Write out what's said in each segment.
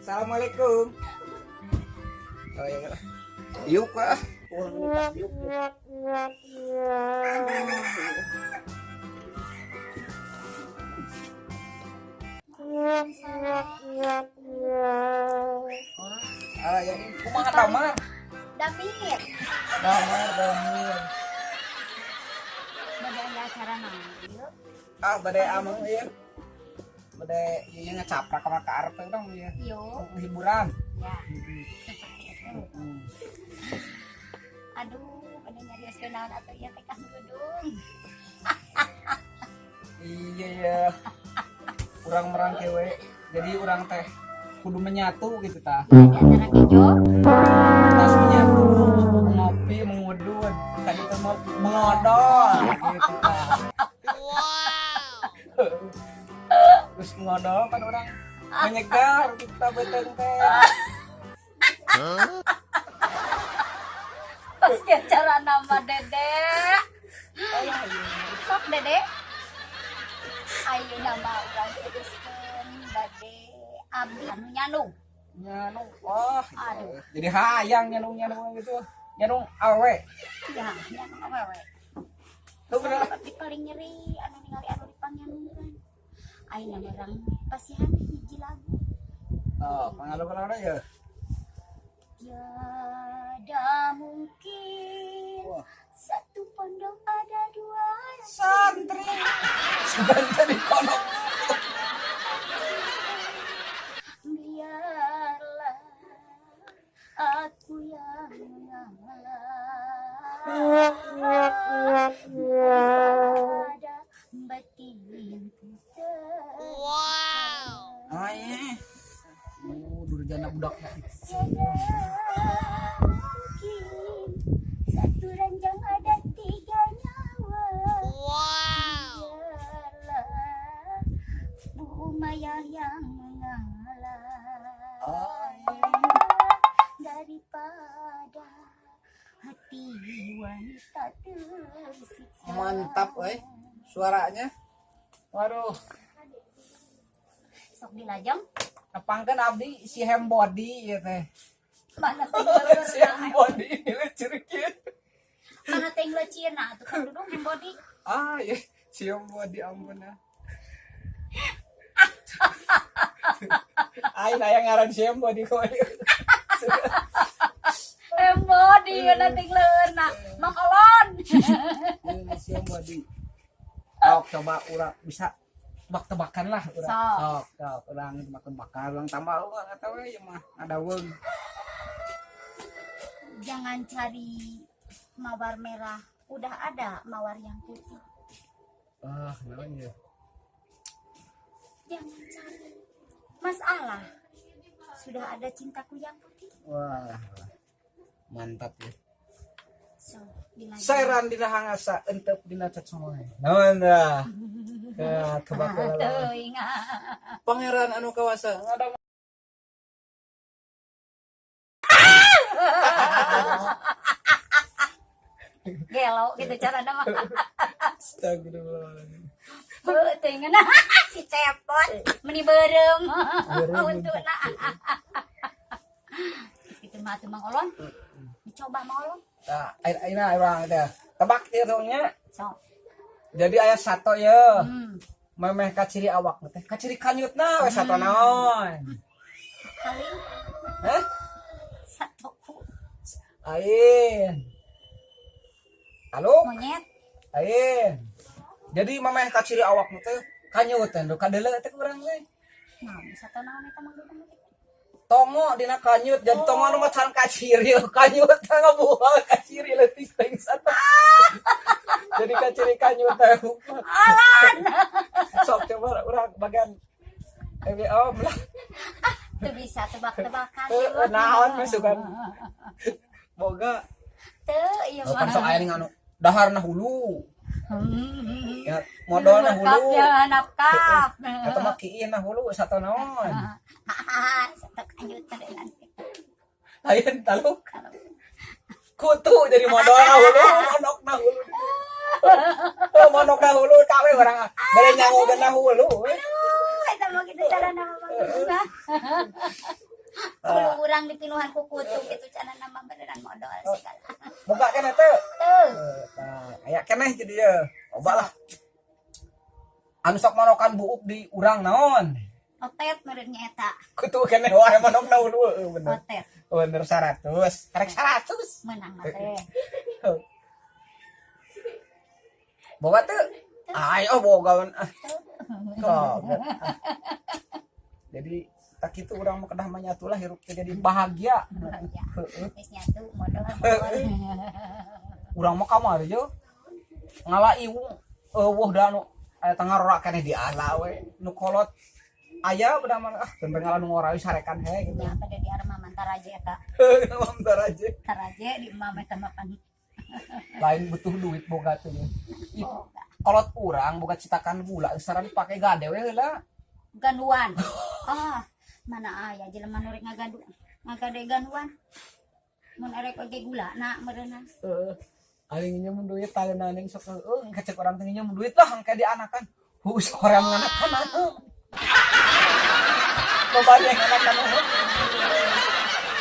Assalamualaikum. Oh iya. Yuk ah. Wah, yuk. Ah, ya, kumaha damar? Damir. Damar, damir. Bade aya acara naon ieu? Ah, bade ameng ieu. Bade ieu ngacaprak ka karep dong ieu. Yo, Hiburan. Ya. Seperti itu. Aduh, bade nyarioskeun naon atuh ieu teh, Kang Dudung. Iya ya. Urang merangke we. Jadi urang teh kudu menyatu gitu tah. Di acara kejo. Tas menyatu, ngopi, mengudud, tadi teh mau mengodol gitu tah. Wow. Terus ngodol kan urang menyegar kita beuteung teh. Pas di acara nama Dede. Sok Dede. Ayo nama urang teruskeun bade abdi anu nyandung. Nyandung, wah. Aduh. Jadi hayang nyandung nyandung gitu. Nyandung awe. Ya, nyandung awewe. Tuh bener. Abdi paling nyeri anu ningali anu dipangyandungkeun. Ayeuna urang pasihan hiji lagu. Oh, pangalu ya. Tiada mungkin Wah. satu pondok ada dua santri. Sebentar di kolong. Biarlah aku yang mengalah daripada batinku. Wow. Ah, iya. Oh, durjana budak. Tiada mungkin satu ranjang ada tiga nyawa. Wow. Biarlah Bu Umayyah yang mengalah Oh, iya. daripada hati wanita tersiksa. Mantap, eh. Suaranya. Waduh, Sok dilajeng. Nepangkeun abdi si Hembody ya teh. Mana teh? Si Hembody ini cerikit. Mana teh lecieuna atuh, Kang Dudung, Hembody. Ah, iya, si Hembody, ampun ya. Aing aya ngaran si Hembody kok. Hembody mana teh leuna. Mang Olon. Si Hembody. Oh, coba urang bisa tebak-tebakan lah urang. Sok. Sok, sok, urang tebak-tebakan, urang tambah urang atau we mah ada weung. Jangan cari mawar merah, udah ada mawar yang putih. Ah, naon ya? Jangan cari masalah, sudah ada cintaku yang putih. Wah. Mantap ya. So, dilajeng. Seran dina hangasa entep dina cocoy. Naon dah? Ya, tebak. Teuing. Pangeran anu kawasa ngada. Gelo gitu cara nama. Astagfirullahaladzim. Heuh, teuing nah si cepot meni beureum. Untuna. Gitu mah atuh, Mang Olon. Dicoba, Mang Olon. Nah, ayeuna urang teh. Tebak ieu nya. Sok. Jadi aya sato ye. Memeh kaciri awak teh. Kaciri kanyutna we sato naon? Paling Hah? Satoku. Ain. Halo? Monyet. Ain. Jadi memeh kaciri awak teh kanyut teh kadeuleu teh urang teh. Nah, sato naon eta, Mang Dudung? Tongo dina kanyut, jadi tongo anu macan kaciri kanyut teh ngabual kaciri leutik teh sato. Jadi kaciri kanyut teh. Alan. Sok coba urang bagian eh om lah. Teu bisa tebak-tebakan. Eh, naon masukan boga. Teu ieu Oh, kan mah. sok aya ning anu daharna hulu. Ya, modalna hulu. Ya, nafkah. Eta mah kieu na hulu sato naon? Sato kanyut teh. Lain taluk. Kutu jadi modal hulu, monokna hulu. Oh, monokna hulu kawe urang bade nyangu na hulu. Aduh, eta mah kitu cara nama Mang Dudung. Kulo urang dipinuhan ku kutu gitu cenah nama beneran modal segala. Boga keneh teu? Teu. Nah, aya keneh jadi ya. Loba lah. Anu sok manokan buuk di urang naon? Otet meureun nya eta. Kutu keneh wae manokna heueuh bener. Otet. Bener 100. Karek 100. Menang mah teh. Boga teu? Ay, oh boga. Ah. Kaget. Jadi tak itu urang mah kedah manyatu lah hirup teh jadi bahagia. Bahagia. Heeh. Geus nyatu modal modal. Urang mah kamari je ngala iwung eueuh da nu aya tangarora keneh diala we nu kolot aya beda mah ah bener ngala nu ngora sarekan he gitu. Nya pada di arma mantaraje eta. Mantaraje. Taraje di emam eta makan. Lain butuh duit boga teh. Kolot urang boga citakan gula saran dipake gade we heula. Ganduan. Ah, mana aya jelema nu rek ngagadu ngagade ganduan. Mun arek oge gula na meureunna. Heeh. Aing nginjem duit taleuna ning sok heueuh kecek urang teh nginjem duit lah engke dianakan. Heuh orang nganakan atuh. Loba yang nganakan heuh.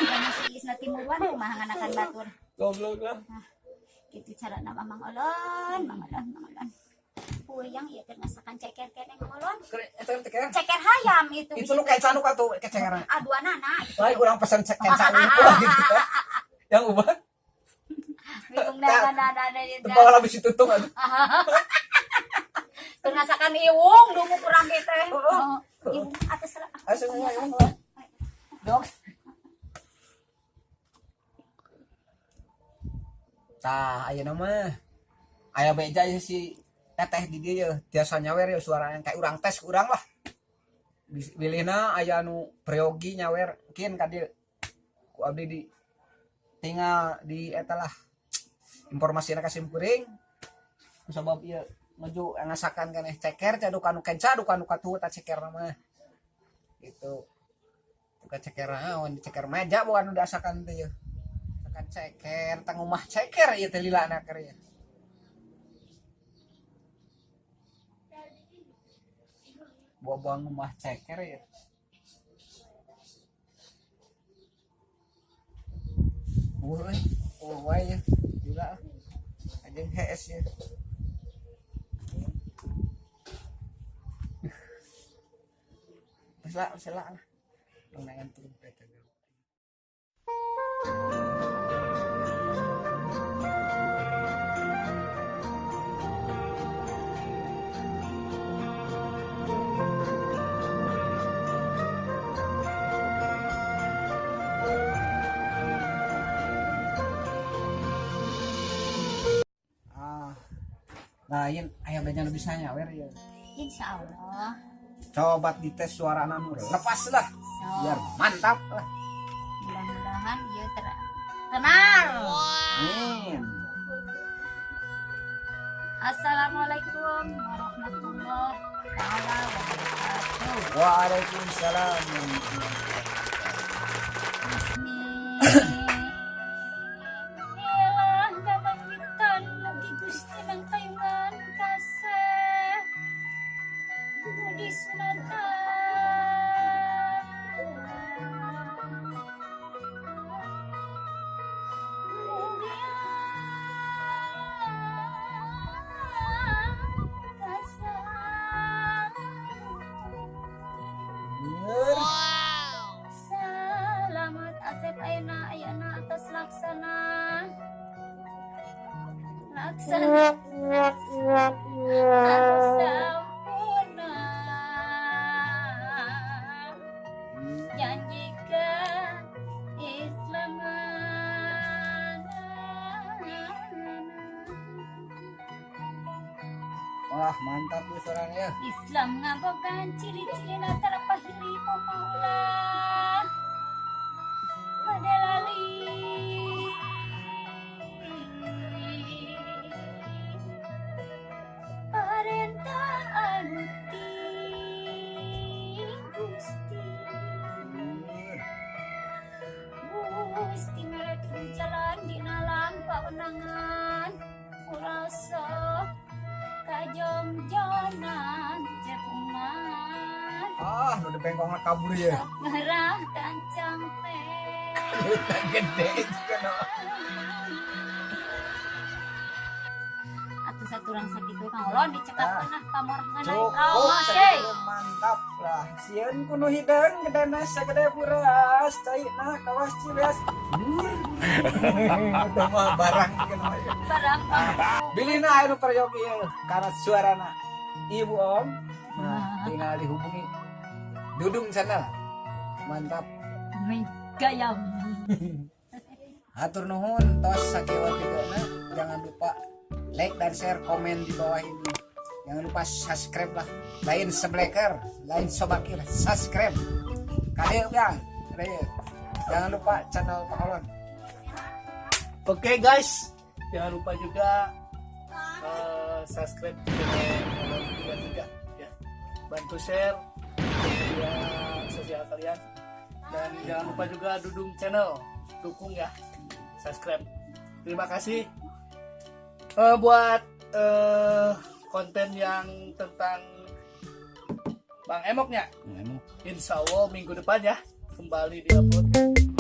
Kana si Isna Timuruan kumaha nganakan batur. Goblok lah. Nah, gitu carana mah Mang Olon, Mang Olon, Mang Olon. Puyang ieu teh masakan ceker keneh Mang Olon. Eta ceker. Ceker hayam itu. Itu nu kenca nu katuh kecekeran. Aduanana. Lain urang pesan kenca unggul gitu teh. Yang ubah. Bingung dah mana itu. Bawa lah bisi tutung atuh. Teu ngasakan iwung dungu kurang ge teh. Iwung atas lah. Asa iwung. Dok. Tah ayeuna mah aya beja si teteh di dieu tiasa nyawer ya suara yang kayak urang tes urang lah. Bilihna aya nu peryogi nyawer kin ka dieu. Ku abdi di tinggal di eta lah informasina ka simkuring. Sabab ieu nuju ngasakan keneh ceker teh duka nu kenca duka nu katuh ta ceker mah. Gitu. Duka ceker naon ceker meja bukan nu diasakan teh ieu. Asakan ceker tang rumah ceker ieu teh lilana keur ieu. Buang-buang rumah ceker ya. Woi, oh wae ya. Gila. Anjing HS ya. Wis lah. Lumayan turun kereta. Nah, yin aya beja nu bisa nyawer ya. Insya Allah. Coba dites suara nu lepas lah. So. Biar mantap lah. Mudah-mudahan ieu tenar. Amin. Assalamualaikum warahmatullahi taala wabarakatuh. Waalaikumsalam. Bismillah ngamangitan mugi Gusti mangtayungan kasih budi sunatan. Mugi kasih. Bener. Salamat Asep ayeuna ayeuna atas laksana laksana anu sampurna janjikan Islaman. Wah, mantap tuh suaranya. Islam ngabogaan ciri-ciri antara pahili pemaulah pada lali parentah anu ti Gusti. Gusti mere jalan dina lampa undangan urasa kajongjonan cek umat. Ah, Wah, nu bengkongna kabur ya. Ngarah gancang teh. Gede juga no. Atuh saturang sakitu Kang Olon dicekapkeun ah pamorna. Cukup Awas. Sakitu, mantap lah. Sieun ku nu hideung gedena sagede buras, caina kawas Cibeas. Udah mah barang gitu mah ya. Barang. Bilina aya nu peryogi ieu karena suarana Ibu Om. Nah, tinggal dihubungi Dudung Channel. Mantap. Gayam. Hatur nuhun tos sakieu videona. Jangan lupa like dan share, komen di bawah ini. Jangan lupa subscribe lah. Lain sebleker, lain sobakir, subscribe. Kalian yang, kalian. Jangan lupa channel Pak Olon. Oke guys, jangan lupa juga subscribe channel Olon 33 ya. Bantu share ke media sosial kalian dan jangan lupa juga Dudung Channel, dukung ya, subscribe. Terima kasih buat konten yang tentang Bang Emoknya. Insya Allah minggu depan ya kembali diupload.